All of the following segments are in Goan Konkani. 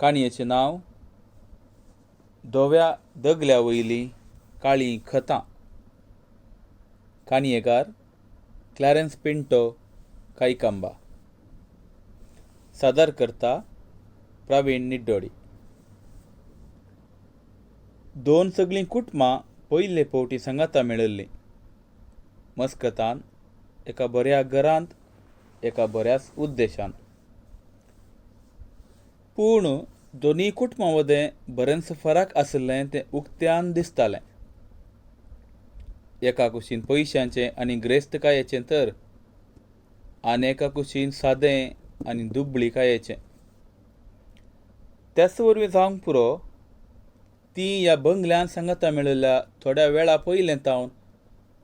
काणयेचें नांव धव्या दगल्या वयलीं काळीं खतां. काणयेकार क्लॅरन्स पिंटो, कायकांबा. सादर करता प्रवीण निड्डोडी. दोन सगळीं कुटुंबां पयले फावटी सांगाता मेळिल्लीं मस्कतान एका बऱ्या घरांत एका बऱ्याच उद्देशान. पूण दोनूय कुटुंबां मदें बरेंच फरक आशिल्लें तें उक्त्यान दिसतालें. एका कुशीन पयशांचें आनी ग्रेस्तकायेचें तर आनी एका कुशीन सादें आनी दुबळीकायेचें. त्याच वरवीं जावंक पुरो तीं ह्या बंगल्यांत सांगाता मेळिल्ल्या थोड्या वेळा पयलें तावन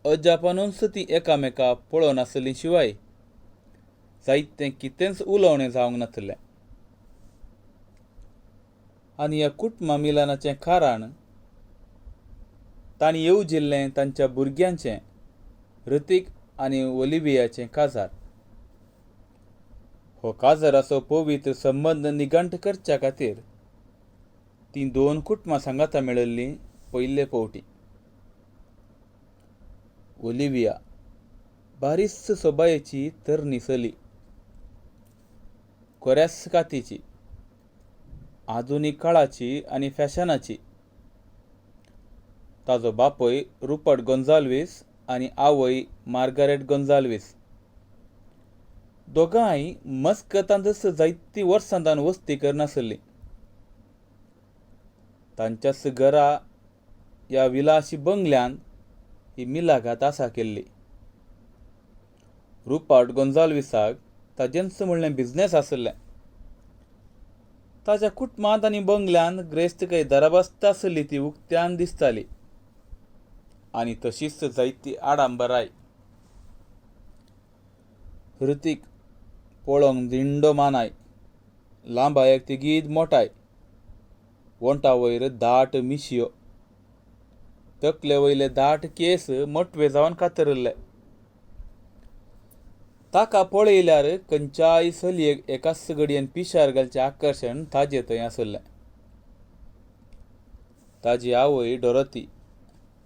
अजापानूच तीं एकामेका पळोवन आसलीं शिवाय जायतें कितेंच उलोवणें जावंक नासलें. आनी ह्या कुटुंबा मिलनाचें कारण तांणी येवजिल्लें तांच्या भुरग्यांचें ऋतीक आनी ओलिवियाचें काजार. हो काजाराचो पवित्र संबंद निघंट करच्या खातीर तीं दोन कुटुंबां सांगाता मेळिल्लीं पयले फावटी. ओलिविया बारीस सोबायेची तरणी चली, कोऱ्यास कातीची, आधुनीक काळाची आनी फॅशनाची. ताजो बापूय रुपर्ट गोंजाल्वीस आनी आवय मार्गारेट गोंजाल्वीस दोगांय मस्कतांतच जायतीं वर्सां तावन वस्ती करनासलीं. तांच्याच घरा ह्या विलासी बंगल्यांत ही मिलागात आसा केल्ली. रुपर्ट गोंजाल्विसाक ताजेंच म्हणलें बिजनेस आशिल्लें. ताच्या कुटुंबांत आनी बंगल्यांत ग्रेस्तकाय दराबस्त आसली ती उक्त्यान दिसताली आनी तशीच जायती आडंबराय. ऋतीक पळोवंक दिंडो मानाय, लांबायेक तिगीद मोटाय, वोंटा वयर दाट मिशयो, तकले वयले दाट केस मोटवे जावन कातरिल्ले. ताका पळयल्यार खंयच्याय चलयेक एकाच घडयेन पिशार घालचें आकर्शण ताजे थंय आशिल्लें. ताजी आवय डोरोती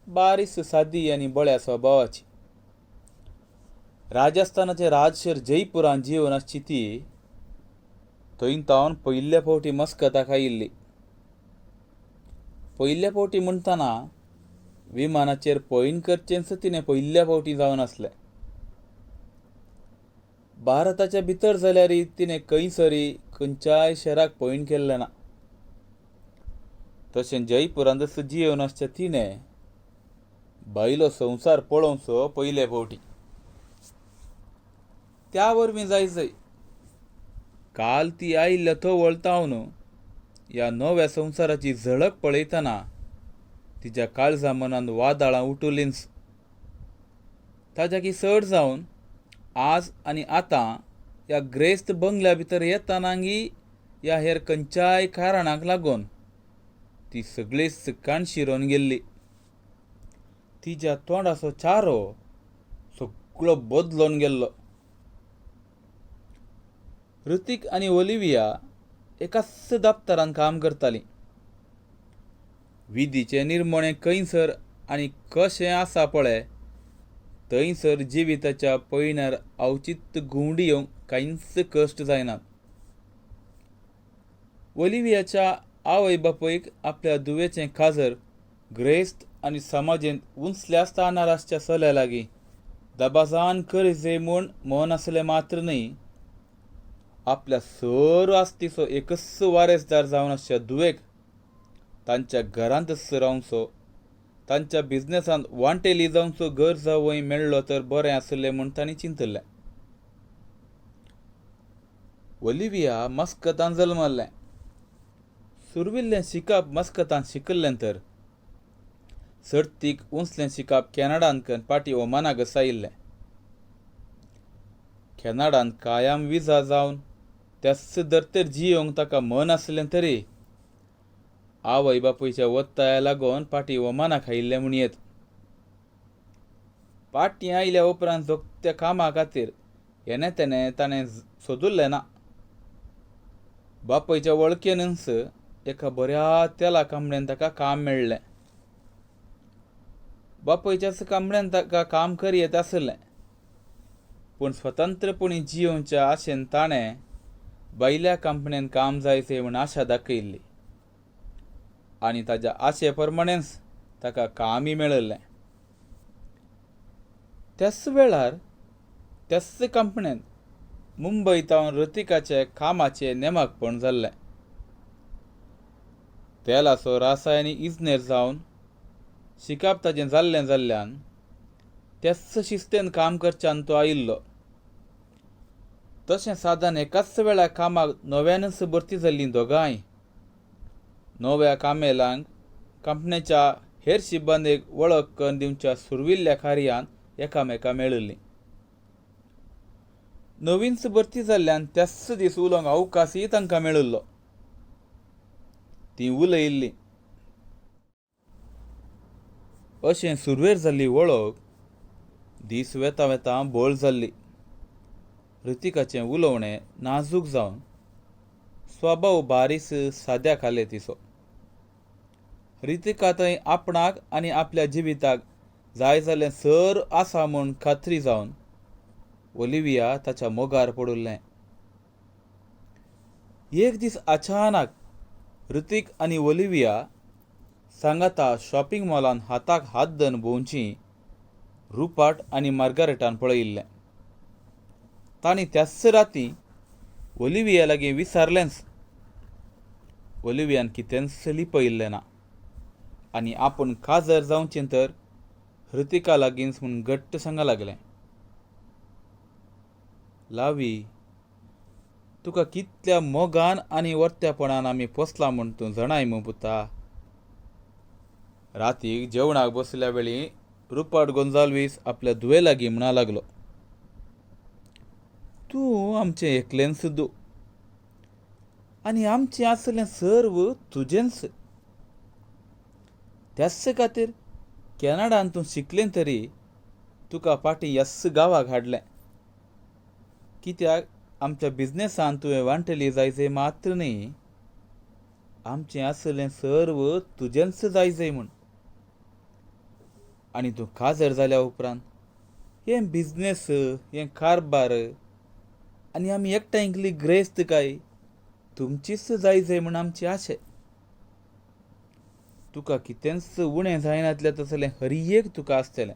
बारीस सादी आनी बळ्या स्वभावाची. राजस्थानाचे राजशर जयपुरांत जिवन आसची ती थंय तावन पयल्या फावटी मस्कताक आयिल्ली. पयल्या फावटी म्हणटना विमानाचेर पयण करचेंच तिणें पयल्या फावटी जावन आसलें. भारताच्या भितर जाल्यार तिणें खंयसरी खंयच्याय शहराक पयण केल्लें ना. तशें जयपुरांतच जिवन आसच्या तिणें बायलो संवसार पळोवचो पयले फावटी. त्या वरवीं जाय जाय काल ती आयिल्ल्या तवळ तावन ह्या नव्या संवसाराची झळक पळयतना तिच्या काळजा मनांत वादळां उठलींच. ताच्या चड जावन आज आनी आतां ह्या ग्रेस्त बंगल्या भितर येतनागी ह्या हेर खंयच्याय कारणाक लागून ती सगळीच काणशिरोवन गेल्ली. तिच्या तोंडाचो चारो सगळो बदलून गेल्लो. ऋतीक आनी ओलिविया एकाच दप्तरान काम करतालीं. विधीचें निर्मणें खंयसर आनी कशें आसा पळय थंयसर जिविताच्या पयणार अवचित घुंवडी येवंक कांयच कश्ट जायनात. ओलिवियाच्या आवय बापूयक आपल्या धुवेचें काजर ग्रेस्त आनी समाजेंत उंचल्या स्थानार आसच्या चल्या लागीं दबाजान करीजे म्हूण मन आसलें मात्र न्हय, आपल्या सर्व आस्तीचो एकच वारेसदार जावन आसच्या धुवेक तांच्या घरांतच रावचो, तांच्या बिजनेसांत वांटेली जावचो घर जावंय मेळ्ळो तर बरें आसलें म्हूण तांणी चिंतलें. ओलिविया मस्कतान जल्मल्लें. सुरविल्लें शिकप मस्कतान शिकल्लें तर सर्तीक उंचलें शिकप कॅनडांत कन पाटी ओमानाक आयिल्लें. कॅनडांत कायम विजा जावन त्याच धर्तेर जियोवंक ताका मन आसलें तरी आवय बापूयच्या वत्ताया लागून पाटी ओमानाक आयिल्लें म्हूण येत. पाटी आयल्या उपरांत जोगत्या कामा खातीर हेणे तेणें ताणें सोदुल्लें ना. बापायच्या वळखेनच एका बऱ्या तेला कांबण्यान ताका काम मेळ्ळें. बापायच्याच कांबण्यान ताका काम करयेत आसलें, पूण स्वतंत्रपणी जियोवच्या आशेन ताणें भायल्या कंपन्यान काम जायचें म्हूण आशा दाखयल्ली आनी ताज्या आशे प्रमाणेंच ताका कामय मेळिल्लें. त्याच वेळार त्याच कंपन्यांत मुंबय तावन ऋतिकाचे कामाचें नेमाकपण जाल्लें. तेलाचो रासायनीक इजनेर जावन शिकप ताजें जाल्लें जाल्ल्यान त्याच शिस्तेन काम करच्यान तो आयिल्लो. तशें सादारण एकाच वेळार कामाक नव्यानच भरती जाल्लीं दोगांय. नव्या कामेलांक कंपनीच्या हेर शिबंदेक वळख करून दिवच्या सुरविल्ल्या कार्यान एकामेका मेळिल्लीं. नवीनच भरती जाल्ल्यान त्याच दीस उलोवंक अवकाशय तांकां मेळिल्लो. तीं उलयिल्लीं. अशें सुरवेर जाल्ली वळख दीस वेता वेता बोळ जाल्ली. ऋतिकाचें उलोवणें नाजूक जावन स्वभाव बारीस साद्या खाले तिचो. ऋतिका थंय आपणाक आनी आपल्या जिविताक जाय जाल्लें सर आसा म्हूण खात्री जावन ओलिविया ताच्या मोगार पडिल्लें. एक दीस अचानक ऋतिक आनी ओलिविया सांगाता शॉपिंग मॉलान हाताक हात धरून भोंवची रुपाट आनी मार्गारेटान पळयिल्लें. तांणी त्याच राती ओलिविया लागीं विचारलेंच. ओलिवियान कितेंच लिपयिल्लें ना आनी आपूण काजर जावचें तर ऋतिका लागींच म्हूण घट्ट सांगा लागलें. लावी, तुका कितल्या मोगान आनी वर्त्यापणान आमी पोसला म्हूण तूं जाणाय मू पुता. रातीक जेवणाक बसल्या वेळी रुपाट गोंजाल्वीस आपल्या धुवे लागीं म्हणा लागलो, तूं आमचें एकलेंच दू आनी आमचें आसलें सर्व तुजेंच. त्याच खातीर कॅनडान तूं शिकलें तरी तुका फाटीं ह्याच गांवाक हाडलें, कित्याक आमच्या बिजनेसान तुवें वांटली जायजय मात्र न्ही, आमचें आसलें सर्व तुजेंच जायजय म्हूण. आनी तूं काजर जाल्या उपरांत हें बिजनेस, हें कारबार आनी आमी एकठांय केल्ली ग्रेस्त काय तुमचीच जायजय म्हूण आमची आशे. तुका कितेंच उणें जायनातलें तसलें हर एक तुका आसतलें,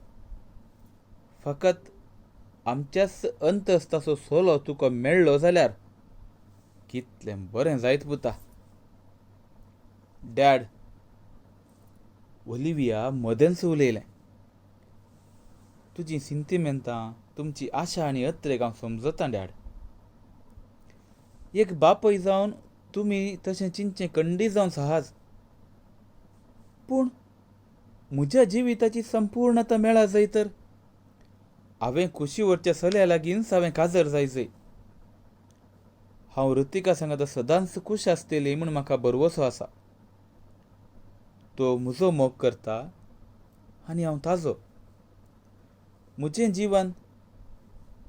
फकत आमच्याच अंतस्ताचो सोलो तुका मेळ्ळो जाल्यार कितलें बरें जायत पुता. डॅड, ओलिविया मदेंच उलयलें, तुजी सिंतिमेंतां, तुमची आशा आनी अत्रेक हांव समजतां डॅड. एक बापय जावन तुमी तशें चिंतचें कंडी जावन सहज, पूण म्हज्या जिविताची संपूर्णता मेळा जाय तर हांवें खुशी व्हरच्या चल्या लागींच हांवें काजर जायजय. हांव ऋतिका सांगाता सदांच खूश आसतली म्हूण म्हाका भरवसो आसा. तो म्हजो मोग करता आनी हांव ताजो. म्हजें जिवन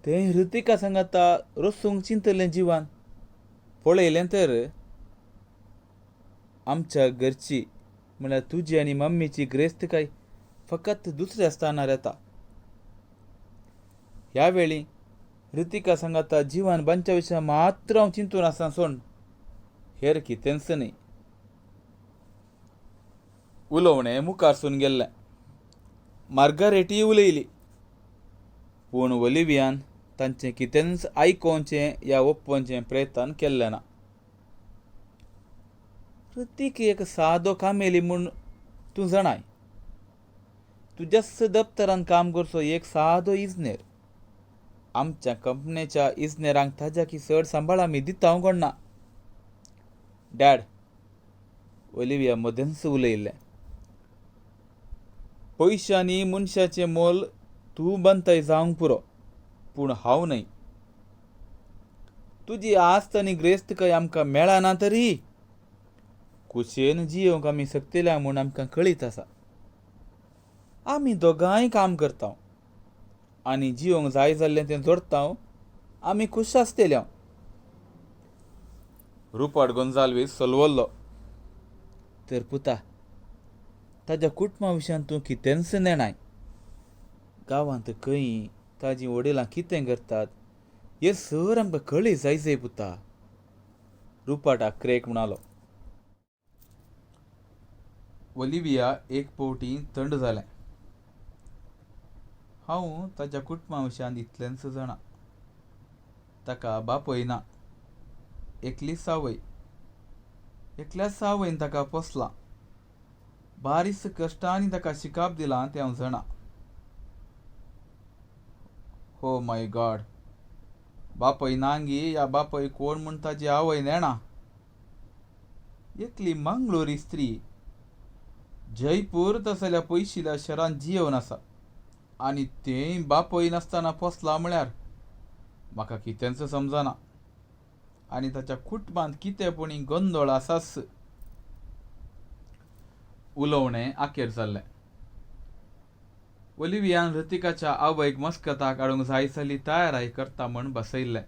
तें ऋतिका सांगाता रसूंक चिंतलें जिवन पळयलें तर आमच्या घरची म्हणल्यार तुजी आनी मम्मीची ग्रेस्त काय फकत दुसऱ्या स्थानार येता. ह्या वेळी ऋतिका सांगाता जिवन बांदच्या विशया मात्र हांव चिंतून आसा सोड, हेर कितेंच न्ही. उलोवणें मुखारसून गेल्लें. मार्गारेटीय उलयली, पूण ओलिवियान तांचें कितेंच आयकोवचें या ओपोवचें प्रयत्न केल्लें ना. ऋतिक एक सादो कामेली म्हूण तूं जाणाय, तुज्याच दप्तरान काम करचो एक सादो इजनेर. आमच्या कंपनीच्या इजनेरांक ताज्या की चड सांबाळ आमी दिता कोण ना. डॅड, ओलिविया मदेंच उलयिल्लें, पयशांनी मनशाचें मोल तूं बांदताय जावंक पुरो, पूण हांव न्हय. तुजी आस्त आनी ग्रेस्त काय आमकां मेळना तरी कुशेन जियोवंक आमी शकतल्या म्हूण आमकां कळीत आसा. आमी दोगांय काम करता आनी जियोवंक जाय जाल्लें तें जोडटा, आमी खूश आसतल्या. रुपर्ट गोंजाल्वीस सलवल्लो. तर पुता, ताज्या कुटुंबा विशयान तूं कितेंच नेणाय. गांवांत खंय ताजीं वडिलां कितें करतात हें सर आमकां कळी जाय जाय पुता, रुपर्ट आक्रेक म्हणालो. ओलिविया एक पवटी थंड जालें. हांव ताज्या कुटुंबा विशयान इतलेंच जाणा, ताका बापूय ना, एकलीच आवय. एकल्याच आवयन ताका पोसला. बारीस कश्टांनी ताका शिकाप दिलां तें हांव जाणा. हो my God, बापूय नांगी या बापूय कोण म्हूण ताजी आवय नेणा. एकली मंगळुरी स्त्री जयपूर तसल्या पयशिल्या शहरांत जियेवन आसा आनी तेंय बापूय नासतना पोसला म्हळ्यार म्हाका कितेंच समजना. आनी ताच्या कुटुंबांत कितें पुणी गोंदळ आसाच. उलोवणें आखेर जाल्लें. ओलिवियान ऋतिकाच्या आवयक मस्कताक हाडूंक जाय जाल्ली तयाराय करता म्हूण बसयल्लें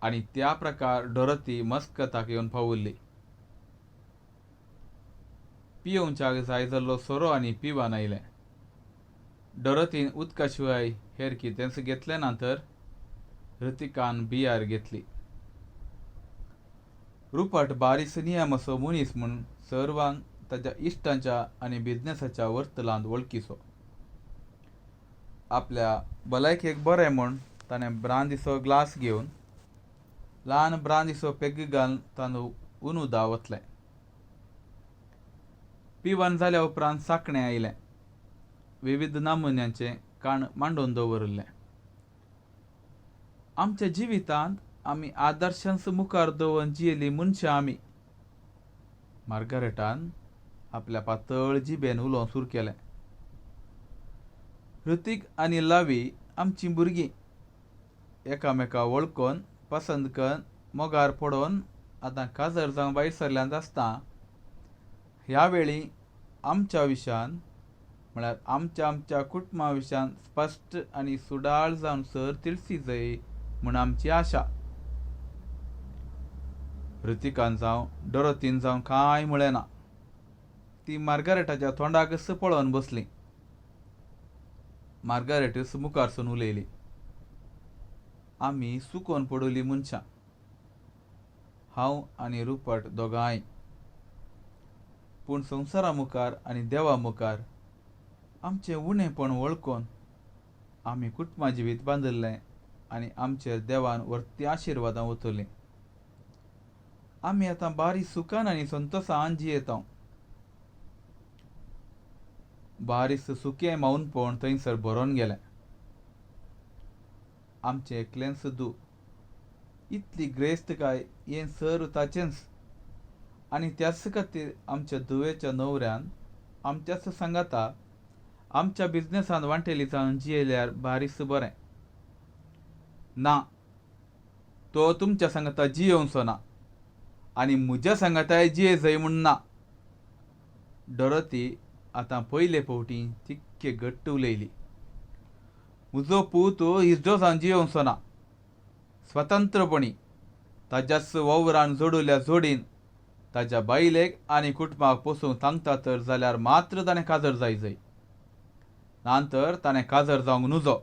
आनी त्या प्रकार डोरती मस्कताक येवन पाविल्ली. पियोवच्याक जाय जाल्लो सोरो आनी पिवन आयलें. डोरतीन उदका शिवाय हेर कितेंच घेतलें ना तर ऋतिकान बियार घेतली. रुपर्ट बारीस नियमाचो मनीस म्हूण सर्वांक ताज्या इश्टांच्या आनी बिजनेसाच्या वर्तलांत वळखीचो. आपल्या भलायकेक बरें म्हूण ताणें ब्रांदीचो ग्लास घेवन ल्हान ब्रांदीचो पेग घालून तातूंत उनुदा वतलें. पिवन जाल्या उपरांत साकणें आयलें. विविध नमुन्यांचें काण मांडून दवरिल्लें. आमच्या जिवितांत आमी आदर्शांच मुखार दवरून जियेलीं मनशां आमी. मार्गारेटान आपल्या पातळ जिबेन उलोवंक सुरू केलें. ऋतीक आनी लावी आमचीं भुरगीं एकामेका वळखून पसंत करून मोगार पडोवन आतां काजर जावन भायर सरल्यांत आसता. ह्या वेळी आमच्या विशयान म्हळ्यार आमच्या आमच्या कुटुंबा विशयान स्पश्ट आनी सुडाळ जावन सर तिळसी जाय म्हूण आमची आशा. ऋतिकान जावं डोरोतीन जावं कांय म्हळें ना. ती मार्गारेटाच्या तोंडाकच पळोवन बसली. मार्गारेटच मुखारसून उलयली. आमी सुकोवन पडुली मनशां, हांव आनी रुपर्ट दोगांय. पूण संवसारा मुखार आनी देवा मुखार आमचें उणेपण वळखून आमी कुटुंबा जिवीत बांदिल्लें आनी आमचेर देवान व्हरती आशिर्वादां ओतलीं. आमी आतां बारी सुखान आनी संतोशान जियेता. बारीस सुकें मौनपण थंयसर भरोन गेलें. आमचें एकलेंच दू इतली ग्रेस्तकाय हें सर ताचेंच आनी त्याच खातीर आमच्या धुवेच्या न्हवऱ्यान आमच्याच सांगाता आमच्या बिजनेसान वांटेली जावन जियेल्यार बारीस बरें. ना, तो तुमच्या सांगाता जियेवचो ना आनी म्हज्या सांगाताय जिये जाय म्हूण ना. डोरोती आतां पयले फावटी तितके घट्ट उलयली. म्हजो पूत हिजडो जावन जियेवचो ना. स्वतंत्रपणी ताज्याच वावरान जोडिल्ल्या जोडीन ताज्या बायलेक आनी कुटुंबाक पोसूंक सांगता तर जाल्यार मात्र ताणें काजर जाय जाय, ना तर ताणें काजर जावंक नुजो.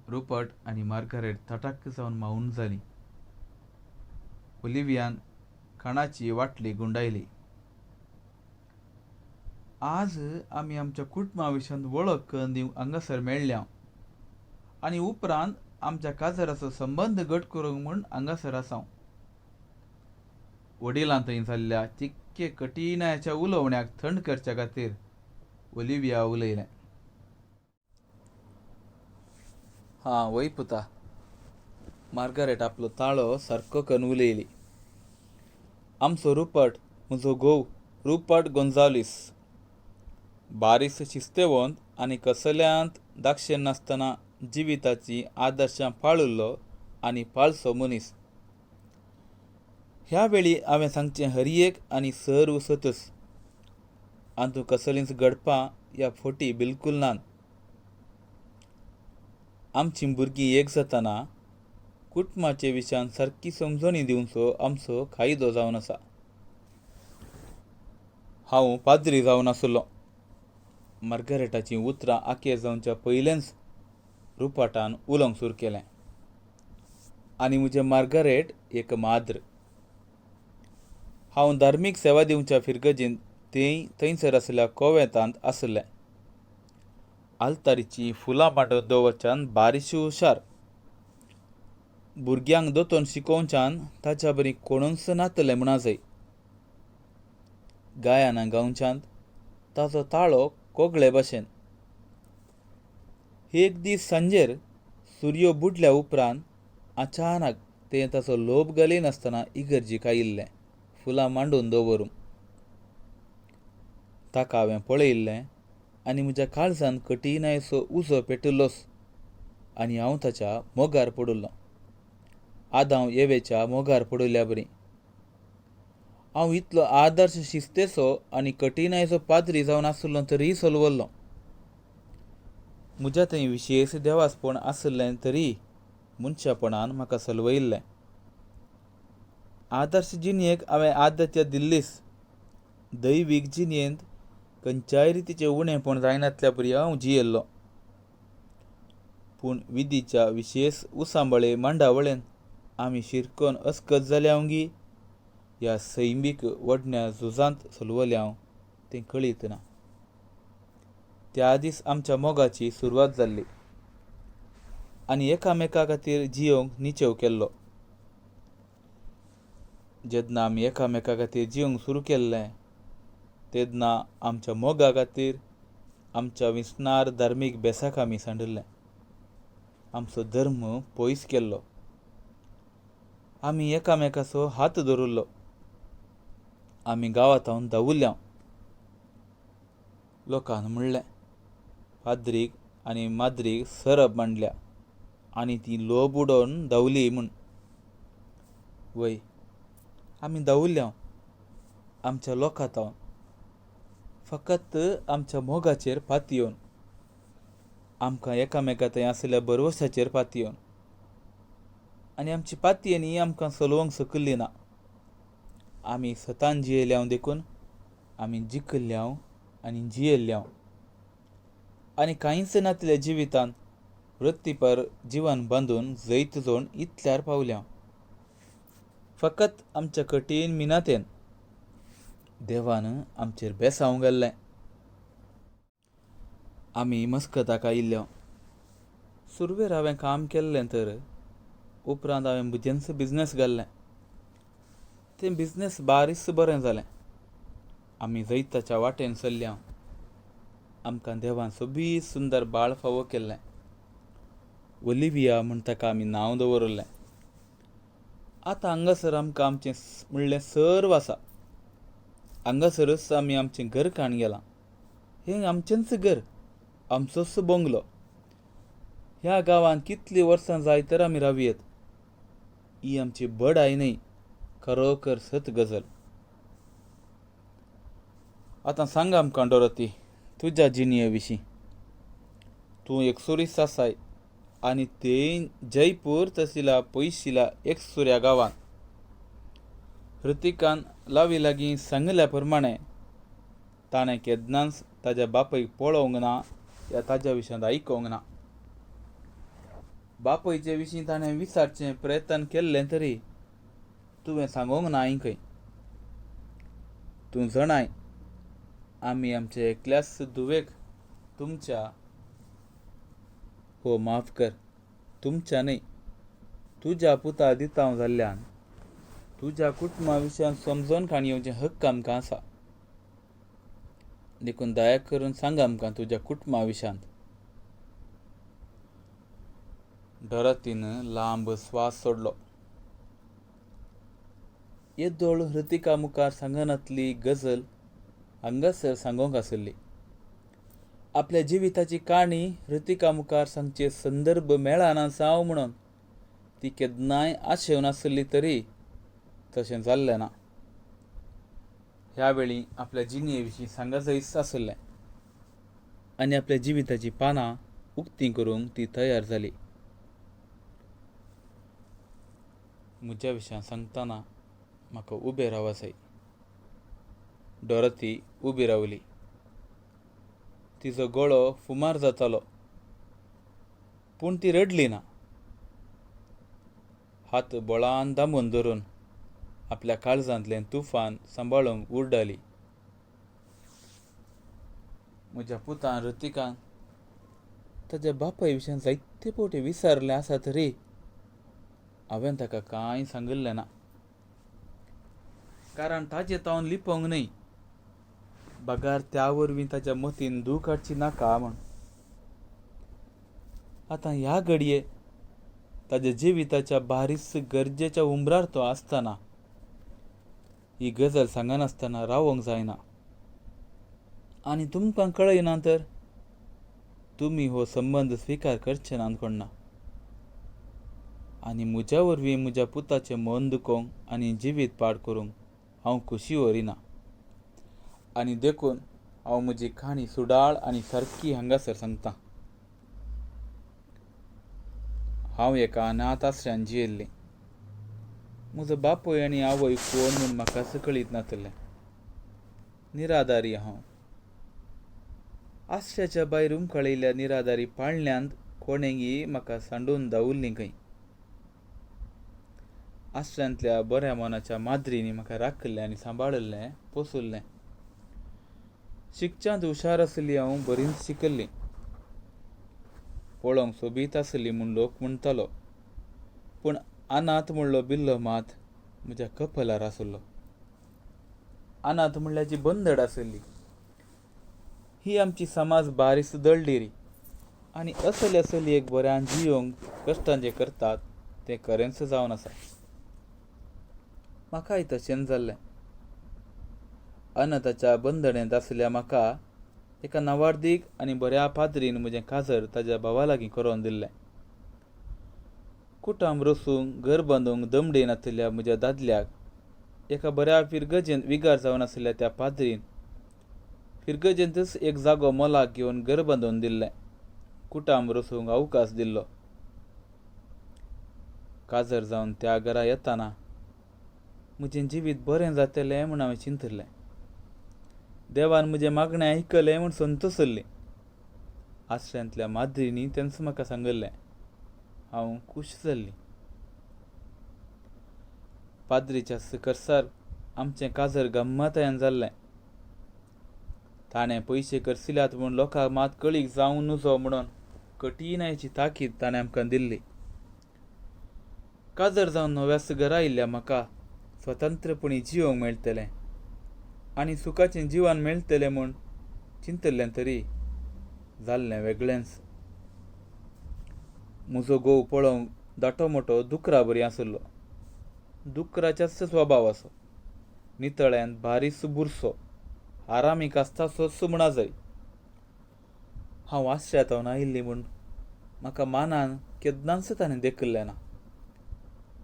रुपर्ट आनी मार्गारेट तटाक जावन मावन जालीं. ओलिवियान खाणाची वाटली गुंडायली. आज आमी आमच्या कुटुंबा विशयांत वळख करून दिवंक हांगासर मेळ्ळ्या आनी उपरांत आमच्या काजराचो संबंद घट करूंक म्हूण हांगासर आसा. वडिलां थंय जाल्ल्या तितके कठीणायाच्या उलोवण्याक थंड करच्या खातीर ओलिविया उलयलें. हां वय पुता, मार्गारेट आपलो ताळो सारको करून उलयली. आमचो रुपर्ट, म्हजो घोव रुपर्ट गोंजालीस बारीस शिस्तेवंत आनी कसल्यांत दाक्षेण नासतना जिविताचीं आदर्शां पाळिल्लो आनी पाळचो मनीस. ह्या वेळी हांवें सांगचें हर एक आनी सर्व सतच. हातूंत कसलींच घडपां या फटी बिलकूल नात. आमचीं भुरगीं एक जातना कुटुंबाचे विशयान सारकी समजणी दिवचो आमचो कायदो जावन आसा. हांव पाद्री जावन आसलो. मार्गारेटाचीं उतरां आकेर जावच्या पयलेंच रुपाटान उलोवंक सुरू केलें. आनी म्हजें मार्गारेट एक माद्र. हांव धार्मीक सेवा दिवच्या फिरगजेंत तें थंयसर आशिल्ल्या कोवेंतांत आशिल्लें. आल्तारीचीं फुलां मांडून दवरच्यान बारीश हुशार. भुरग्यांक दोतोन शिकोवच्यान ताच्या बरी कोणूच नातलें म्हूण जाय. गायनां गावच्यांत ताचो ताळो कोगळे भशेन. एक दीस सांजेर सुर्यो बुडल्या उपरांत अचानक तें ताचो लोभ घालिनासतना इगर्जीक आयिल्लें फुलां मांडून दवरूंक. ताका हांवें पळयिल्लें आनी म्हज्या काळजान कठीणायेचो उजो पेटिल्लोच आनी हांव ताच्या मोगार पडिल्लो. आदांव एवेच्या मोगार पडिल्ल्या बरी. हांव इतलो आदर्श शिस्तेचो आनी कठीणायेचो पाद्री जावन आशिल्लो तरीय सलवल्लो. म्हज्या थंय विशेश देवासपण आशिल्लें तरी मनशापणान म्हाका सलवयिल्लें. आदर्श जिणेक हांवें आदत्य दिल्लीच. दैवीक जिणेंत खंयच्याय रितीचें उणेपण जायनातल्या बरी हांव जियेल्लो. पूण विधीच्या विशेश उसांबळे मांडावळेन आमी शिरकोन अस्कत जाल्या गी ह्या सैमीक वडण्या झुजांत सलवल्या तें कळीत ना. त्या दीस आमच्या मोगाची सुरवात जाल्ली आनी एकामेका खातीर जियोवंक निचेव केल्लो. जेन्ना आमी एकामेका खातीर जियोवंक सुरू केल्लें तेन्ना आमच्या मोगा खातीर आमच्या विसनार धार्मीक बेसाक आमी सांडिल्लें. आमचो धर्म पयस केल्लो. आमी एकामेकाचो हात धरिल्लो. आमी गांवांत धांवुल्ल्या. लोकान म्हणलें पाद्रीक आनी माद्रीक सरप मांडल्या आनी ती लोब उडोवन धांवली म्हूण. वय, आमी धांवुल्ल्या आमच्या लोकां थावन फकत आमच्या मोगाचेर पातयेवन, आमकां एकामेका थंय आशिल्ल्या भरवशाचेर पातयेवन. आनी आमची पातयेणी आमकां चलोवंक शकली ना. आमी सतान जियेल्या देखून आमी जिखल्ल्या आनी जियेल्ल्या. आनी कांयच नातल्या जिवितांत वृत्तीपर जिवन बांदून जैत जोड इतल्यार पावल्या. फकत आमच्या कठीण मिनातेन देवान आमचेर बेसांव घाल्लें. आमी मस्कताक आयिल्ल्या. सुरवेर हांवें काम केल्लें तर उपरांत हांवें म्हजेंच बिजनेस घाल्लें. तें बिजनेस बारीस बरें जालें. आमी जैताच्या वाटेन चल्ल्या. आमकां देवान सोबीत सुंदर बाळ फावो केल्लें. ओलिविया म्हूण ताका आमी नांव दवरिल्लें. आतां हांगासर आमकां आमचें म्हणलें सर्व आसा. हांगासरच आमी आमचें घर काण गेलां. हें आमचेंच घर, आमचोच बंगलो. ह्या गांवांत कितलीं वर्सां जाय तर आमी रावयेत. ही आमची बडाय न्हय, खरोखर सत गजल. आतां सांग आमकां डोरोती तुज्या जिणये विशीं. तूं एकसुरीच आसाय आनी तें जयपूर तहसीला पयशिल्या एकसुऱ्या गांवांत. हृतिकान लावी लागीं सांगिल्ल्या प्रमाणें ताणें केन्नाच ताज्या बापयक पळोवंक ना या ताज्या विशयांत आयकोंक ना. बापयचे विशीं ताणें विचारचें प्रयत्न केल्लें तरी तुवें सांगूंक ना खंय. तूं जाणाय आमी आमचे एकल्याच धुवेक तुमच्या, हो माफ कर, तुमच्या न्हय, तुज्या पुता दिता जाल्ल्यान तुज्या कुटुंबा विशयान समजून काणी येवचें हक्क आमकां आसा. देखून दया करून सांग आमकां तुज्या कुटुंबा विशयांत. डोरातीन लांब स्वास सोडलो. येदोळ हृतिका मुखार सांगनातली गजल हांगासर सांगूंक आसली. आपल्या जिविताची काणी हृतिका मुखार सांगचे संदर्भ मेळना जावं म्हणून ती केन्नाय आशेवन आसली तरी तशें जाल्लें ना. ह्या वेळी आपल्या जिणे विशीं सांगतच आसलें आनी आपल्या जिविताची पानां उक्ती करूंक ती तयार जाली. म्हज्या विशयान सांगतना म्हाका उबें रावंक जाय. डॉरथी उबी रावली. तिजो गळो फुमार जातालो, पूण ती रडली ना. हात बळान दामून धरून आपल्या काळजांतलें तुफान सांबाळूंक उरडाली. म्हज्या पुतान ऋतिकान ताज्या बापाय विशयान जायते फावटी विचारलें आसा तरी हांवें ताका कांय सांगिल्लें ना, कारण ताजें तावन लिपोवंक न्हय, बगार त्या वरवीं ताज्या मतीन दूख हाडची नाका म्हूण. आतां ह्या घडये ताज्या जिविताच्या बारीस गरजेच्या उमरार तो आसतना ही गजाल सांगनासतना रावंक जायना. आनी तुमकां कळयना तर तुमी हो संबंद स्विकार करचे नात कोण्णा. आनी म्हज्या वरवीं म्हज्या पुताचें मन दुखोवंक आनी जिवीत पाड करूंक हांव खोशी व्हरिना. आनी देखून हांव म्हजी काणी सुडाळ आनी सारकी हांगासर सांगता. हांव एका अनाथ आश्र्यान जियेल्लें. म्हजो बापूय आनी आवय कोण म्हूण म्हाकाच कळीत नासलें. निराधारी हांव. आश्र्याच्या भायर उमकळिल्ल्या निराधारी पाळण्यांत कोणेंगी म्हाका सांडून दावुल्ली खंय. आश्र्यांतल्या बऱ्या मनाच्या माद्रींनी म्हाका राखिल्लें आनी सांबाळिल्लें, पोसुल्लें. शिकच्यांत हुशार आसली हांव, बरींच शिकल्ली. पळोवंक सोबीत आसली म्हूण लोक म्हणटालो, पूण अनाथ म्हणलो बिल्लो मात म्हज्या कपलार आसलो. अनाथ म्हणल्याची बंदड आसली. ही आमची समाज बारीस दळडिरी आनी असले असली एक बऱ्यान जियोंक कश्टां जे करतात तें खरेंच जावन आसा. म्हाकाय तशेंच जाल्लें. अनाथाच्या बंदडेंत आसल्या म्हाका एका नावार्दीक आनी बऱ्या पाद्रीन म्हजें काजर ताज्या भावा लागीं करोवन दिल्लें. कुटाम रसूंक घर बांदूंक दमडी नाशिल्ल्या म्हज्या दादल्याक एका बऱ्या फिरगजेंत विगार जावन आशिल्ल्या त्या पाद्रीन फिरगजेंतच एक जागो मोलाक घेवन घर बांदून दिल्लें. कुटाम रसूंक अवकाश दिल्लो. काजर जावन त्या घरा येताना म्हजें जिवीत बरें जातलें म्हूण हांवें चिंतिल्लें. देवान म्हजें मागणें आयकलें म्हूण संतोसल्लें. आश्र्यांतल्या माद्रींनी तेंच म्हाका सांगिल्लें. हांव खूश जाल्लीं. पाद्रीच्या करसार आमचें काजर गम्मतायन जाल्लें. ताणें पयशे करसिल्यात म्हूण लोकांक मात कळीक जावं नजो म्हणून कठीणायेची ताकीद ताणें आमकां दिल्ली. काजर जावन नव्याच घरा आयिल्ल्या म्हाका स्वतंत्रपणी जिवंक मेळटलें आनी सुखाचें जिवन मेळटलें म्हूण चिंतिल्लें तरी जाल्लें वेगळेंच. म्हजो घोव पळोवंक दाटो मोटो दुकरा बरी आशिल्लो. दुकराच्याच स्वभावाचो, नितळ्यान बारीस बुरसो, आरामीक आसता सोस म्हणा जाय. हांव आश्र्यांत आयिल्ली म्हूण म्हाका मानान केन्नाच ताणें देखिल्लें ना.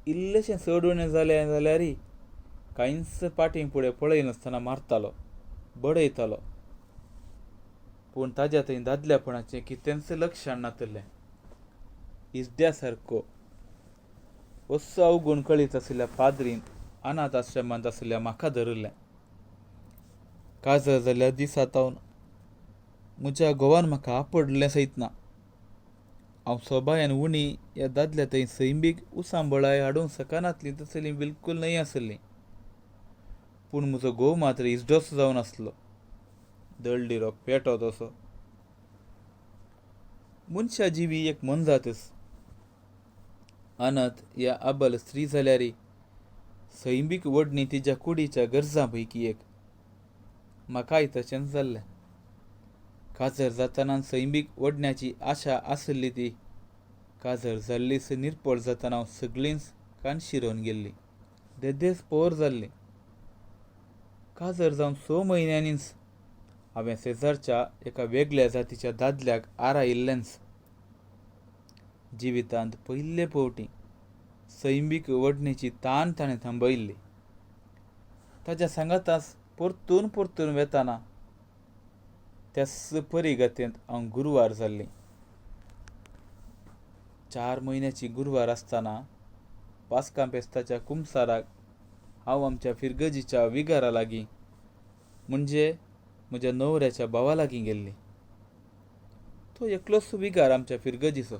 इल्लेशें चड उणें जालें जाल्यारय कांयच फाटीं फुडें पळयनासतना मारतालो, बडयतालो. पूण ताज्या थंय दादल्यापणाचें कितेंच लक्षण नाशिल्लें. इजड्या सारको असो अवगूण कळीत आशिल्ल्या पाद्रीन अनाथ आश्रमांत आशिल्ल्या म्हाका धरिल्लें. काजर जाल्ल्या दिसा तावन म्हज्या घोवान म्हाका आपडलें सयत ना. हांव सोबायेन उणी ह्या दादल्या थंय सैमीक उसांबळाय हाडूंक शकनासली तसली बिलकूल न्हय आसली. पूण म्हजो घोव मात्र इजडोच जावन आसलो. दळडिरो पेटो तसो. मनशा जिवी एक मोनजातच. अनाथ या अबल स्त्री जाल्यार सैमीक वडणी तिज्या कुडीच्या गरजां पैकी एक. म्हाकाय तशेंच जाल्लें. काजर जातना सैमीक वडण्याची आशा आसली ती काजर जाल्लीच निरपळ जातना हांव सगळींच कानशिरोवन गेल्ली. देदेस पोर जाल्ली. काजर जावन 6 म्हयन्यांनीच हांवें शेजारच्या एका वेगळ्या जातीच्या दादल्याक आरायिल्लेंच. जिवितांत पयले फावटी सैमीक वडणेची तान ताणें थांबयल्ली. ताज्या सांगाताच परतून परतून वेताना त्याच परिगतेंत हांव गुरवार जाल्लीं. 4 म्हयन्याची गुरवार आसतना पास्कां फेस्ताच्या कुमसाराक हांव आमच्या फिरगजीच्या विगारा लागीं म्हणजे म्हज्या न्हवऱ्याच्या भावा लागीं गेल्ली. तो एकलोच विगार आमच्या फिरगजीचो.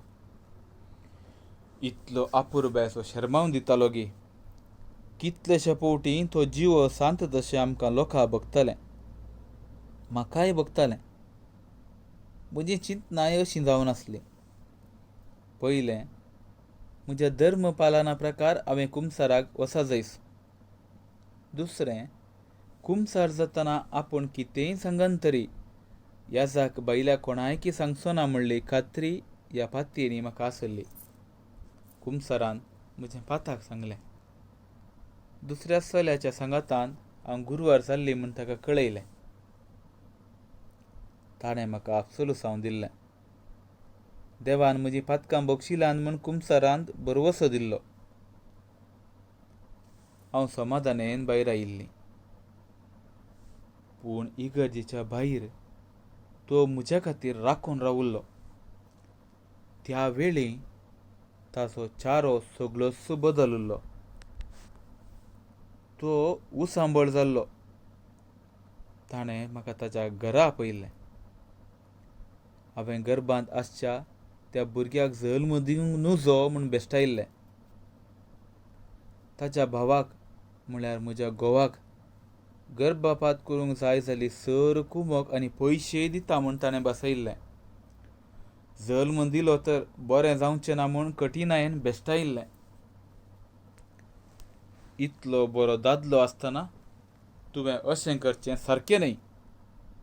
इतलो आपुरबायेचो शर्मावन दितालो गी कितलेशे पवटी तो जिवो सांत तशें आमकां लोकां बगतालें, म्हाकाय बगतालें. म्हजी चिंतनाय अशीं जावन आसलीं. पयलें, म्हज्या धर्म पालना प्रकार हांवें कुमसाराक वसा जायस. दुसरें, कुमसार जातना आपूण कितेंय सांगन तरी याजाक भायल्या कोणायकी सांगचो ना म्हणली खात्री ह्या पातयेनी म्हाका आसली. कुमसारान म्हजें पाताक सांगलें. दुसऱ्या चल्याच्या सांगातान हांव गुरवार जाल्ली म्हूण ताका कळयलें. ताणें म्हाका आपसोलुसांव दिल्लें. देवान म्हजी पातकां बक्षिलान म्हूण कुमसारांत भरवसो दिल्लो. हांव समाधानेन भायर आयिल्ली. पूण इगर्जेच्या भायर तो म्हज्या खातीर राखून रावल्लो. त्या वेळी ताचो चारो सगळोच बदलिल्लो. तो उसांबळ जाल्लो. ताणें म्हाका ताच्या घरा आपयिल्लें. हांवें गर्भांत आसच्या त्या भुरग्याक जल्म दिवंक नुजो म्हूण बेश्टायिल्लें. ताच्या भावाक म्हळ्यार म्हज्या घोवाक गर्भपात करूंक जाय जाली सर कुमक आनी पयशेय दिता म्हूण ताणें बसयिल्लें. जल्म दिलो तर बरें जावचें ना म्हूण कठिणायेन बेश्टायिल्लें. इतलो बरो दादलो आसतना तुवें अशें करचें सारकें न्हय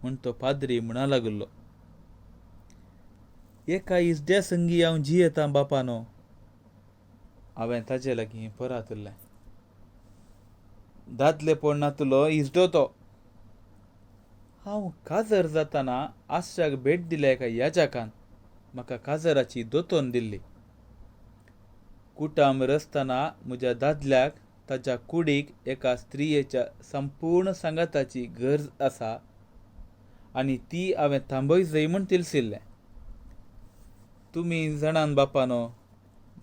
म्हूण तो पाद्री म्हणा लागिल्लो. एका इजड्या संगी हांव जियेतां बापानो, हांवें ताजे लागीं परातल्लें. दादलेपण नातलो इजडो तो. हांव काजर जातना आश्याक भेट दिल्या एका याजकान म्हाका काजराची दोतोन दिल्ली. कुटाम रचतना म्हज्या दादल्याक ताच्या कुडीक एका स्त्रियेच्या संपूर्ण सांगाताची गरज आसा आनी ती हांवें थांबय जाय म्हूण तिलसिल्लें. तुमी जाणान बापानो,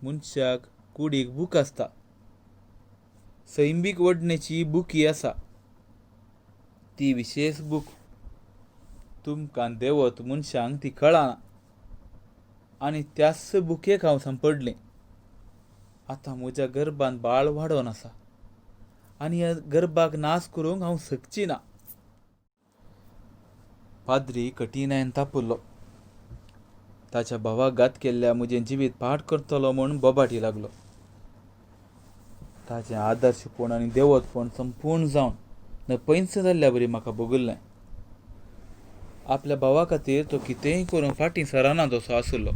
मनशाक कुडीक भूक आसता, सैमीक वडणेची बुकी आसा. ती विशेश भूक तुमकां देवत मनशांक ती कळना आनी त्याच बुकेक हांव सांपडलें. आतां म्हज्या गर्भांत बाळ वाडोवन आसा आनी ह्या गर्भाक नाश करूंक हांव शकची ना. पाद्री कठिणायेन तापुल्लो. ताच्या भावाक घात केल्ल्या म्हजें जिवीत पाठ करतलो म्हूण बोबाटी लागलो. ताचें आदर्शपण आनी देवतपण संपूर्ण जावन नपयंच जाल्ल्या बरी म्हाका भोगिल्लें. आपल्या भावा खातीर तो कितेंय करूंक फाटीं सरना तसो आशिल्लो.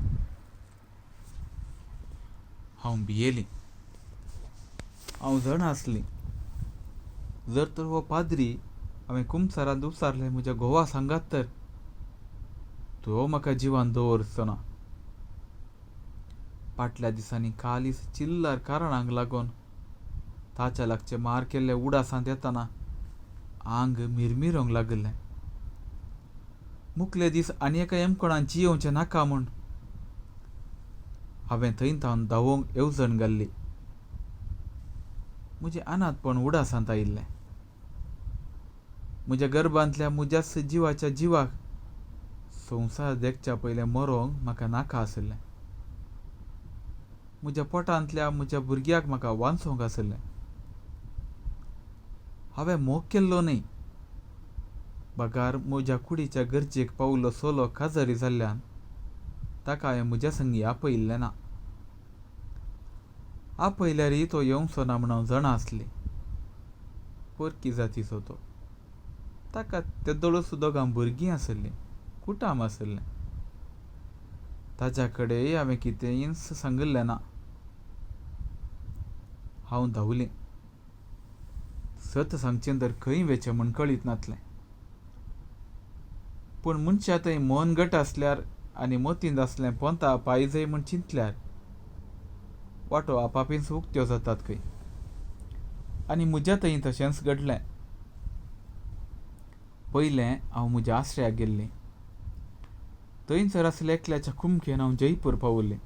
हांव भियेली. हांव जाणा आसली, जर तर हो पाद्री हांवें कुमसारांत उचारलें म्हज्या घोवा सांगात तर तो म्हाका जिवान दवरचो ना. फाटल्या दिसांनी कालीस चिल्लर कारणांक लागून ताच्या लागचे मार केल्ले उडासांत येतना आंग मिरमिरोंक लागिल्लें. मुखले दीस आनी एका एमकोणान जियेवचें नाका म्हूण हांवें थंय थावन धांवोंक येवजण घाल्ली. म्हजें अनाथपण उडासांत आयिल्लें. म्हज्या गर्भांतल्या म्हज्याच जिवाच्या जिवाक संवसार देखच्या पयलें मरोंक म्हाका नाका आशिल्लें. म्हज्या पोटांतल्या म्हज्या भुरग्याक म्हाका वांचोवंक आशिल्लें. हांवें मोग केल्लो न्हय, बगार म्हज्या कुडीच्या गरजेक पावलो सोलो काजारी जाल्ल्यान ताका हांवें म्हज्या संगी आपयिल्लें ना. आपयल्यारय तो येवचो ना म्हूण हांव जाणा आसली. परकी जातीचो तो. ताका तेदोळूच दोगां भुरगीं आशिल्लीं, कुटाम आशिल्लें. ताच्या कडेन हांवें कितेंच सांगिल्लें ना. हांव धांवलीं. सत सांगचें तर खंय वेचें म्हूण कळीत नासलें. पूण मनशा थंय मन घट आसल्यार आनी मतींत आसलें पोंता पायजय म्हूण चिंतल्यार वाटो आपापींच उक्त्यो जातात खंय. आनी म्हज्या थंय तशेंच घडलें. पयलें हांव म्हज्या आश्रयाक गेल्लीं. थंयसर आसल्या एकल्याच्या कुमकेन हांव जयपूर पावल्लीं.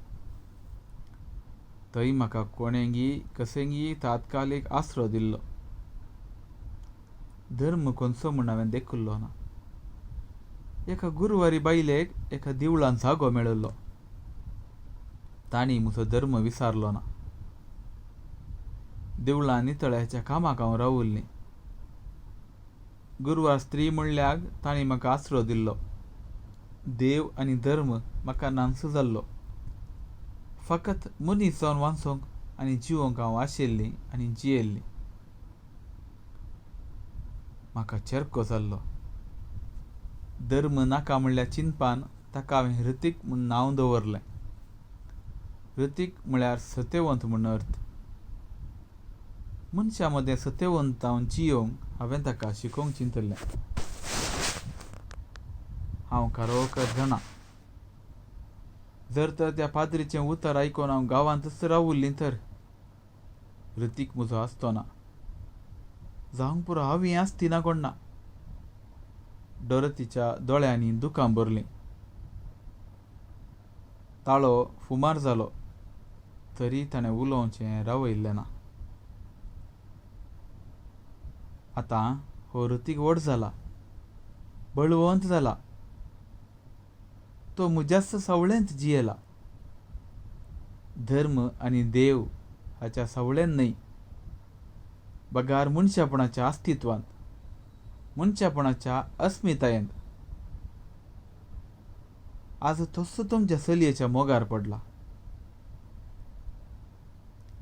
थंय म्हाका कोणेंगी कसेंगी तात्कालीक आसरो दिल्लो. धर्म खंयचो म्हूण हांवें देखिल्लो ना. एका गुरवारी बायलेक एका देवळान जागो मेळिल्लो. तांणी म्हजो धर्म विसारलो ना. देवळां नितळायच्या कामाक हांव राविल्लीं. गुरवार स्त्री म्हणल्यार तांणी म्हाका आसरो दिल्लो. देव आनी धर्म म्हाका नानसो जाल्लो. फकत मनीस जावन वाचोंक आनी जिवोंक हांव आशिल्लीं आनी जियेल्लीं. म्हाका चेरको जाल्लो. धर्म नाका म्हणल्या चिंतपान ताका हांवें हृतीक म्हूण नांव दवरलें. हृतीक म्हळ्यार सत्यवंत म्हूण अर्थ. मनशां मदें सत्यवंत जावन जियोवंक हांवें ताका शिकोवंक चिंतलें. हांव खरोखर जाणा, जर तर त्या पाद्रीचें उतर आयकून हांव गांवांतच रावुल्लीं तर हृतीक म्हजो आसतो ना. जावंक पुरो, हांव आसती ना कोण ना. डोरतीच्या दोळ्यांनी दुकां भरलीं. ताळो फुमार जालो तरी ताणें उलोवचें रावयलें ना. आतां हो ऋतीक व्हड जाला, बळवंत जाला. तो म्हज्याच सावळेंत जियेला. धर्म आनी देव हाच्या सावळेन न्हय, बगार मनशापणाच्या अस्तित्वांत, मनशापणाच्या अस्मितायेंत. आज तसो तुमच्या चलयेच्या मोगार पडला.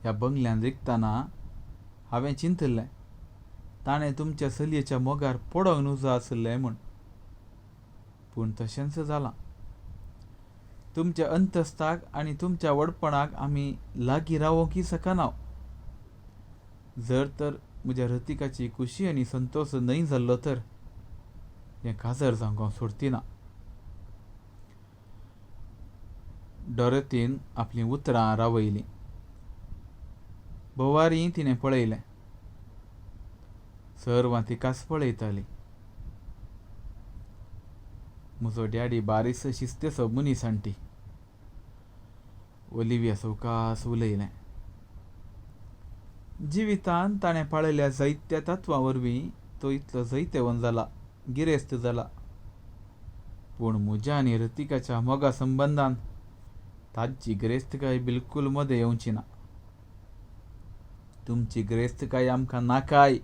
ह्या बंगल्यान रिगतना हांवें चिंतिल्लें ताणें तुमच्या चलयेच्या मोगार पडोंक नुजो आशिल्लें म्हूण, पूण तशेंच जालां. तुमच्या अंतस्ताक आनी तुमच्या व्हडपणाक आमी लागीं रावोंकय शकना. जर तर म्हज्या हृतिकाची खुशी आनी संतोश न्हय जाल्लो तर हें काजर जावंक हांव सोडती ना. डोरतीन आपलीं उतरां रावयलीं. भोवारी तिणें पळयलें. सर्वां तिकाच पळयतालीं. म्हजो डॅडी बारीस शिस्तेचो मनीस आण्टी. ओलिविया सवकास उलयलें. जिवितांत ताणें पाळिल्ल्या जायत्या तत्वां वरवीं तो इतलो जैतेवंत जाला, गिरेस्त जाला. पूण म्हज्या आनी ऋतिकाच्या मोगा संबंदान ताची गिरेस्तकाय बिलकूल मदें येवची ना. तुमची गिरेस्तकाय आमकां नाकाय,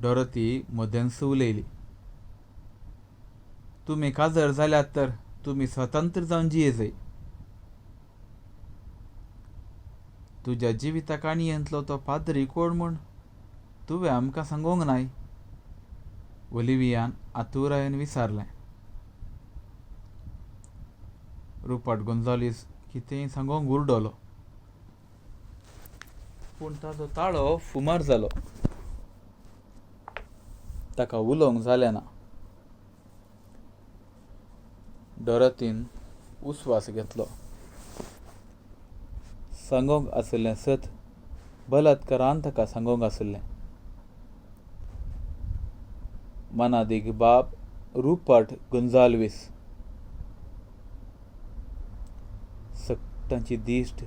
डोरती मदेंच उलयली. तुमी काजर जाल्यात तर तुमी स्वतंत्र जावन जियेजय. तुज्या जिविता काणयेंतलो तो पाद्री कोण म्हूण तुवें आमकां सांगूंक नाय? ओलिवियान आतुरायेन विचारलें. रुपाट गोंजालीस कितेंय सांगूंक उरडलो, पूण ताजो ताळो फुमार जालो. ताका उलोवंक जालें ना. डोरतीन उस्वास घेतलो. सांगूंक आशिल्लें सत बलात्कारान ताका सांगूंक आशिल्लें. मनादीक बाब रुपाट गोंजाल्वीस. सगटांची दिश्ट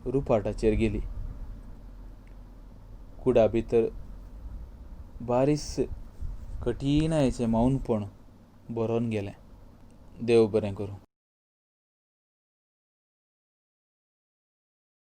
रुपाटाचेर गेली. कुडा भितर बारीस कठीणायेचें मौनपण भरोन गेलें. देव बरें करूं.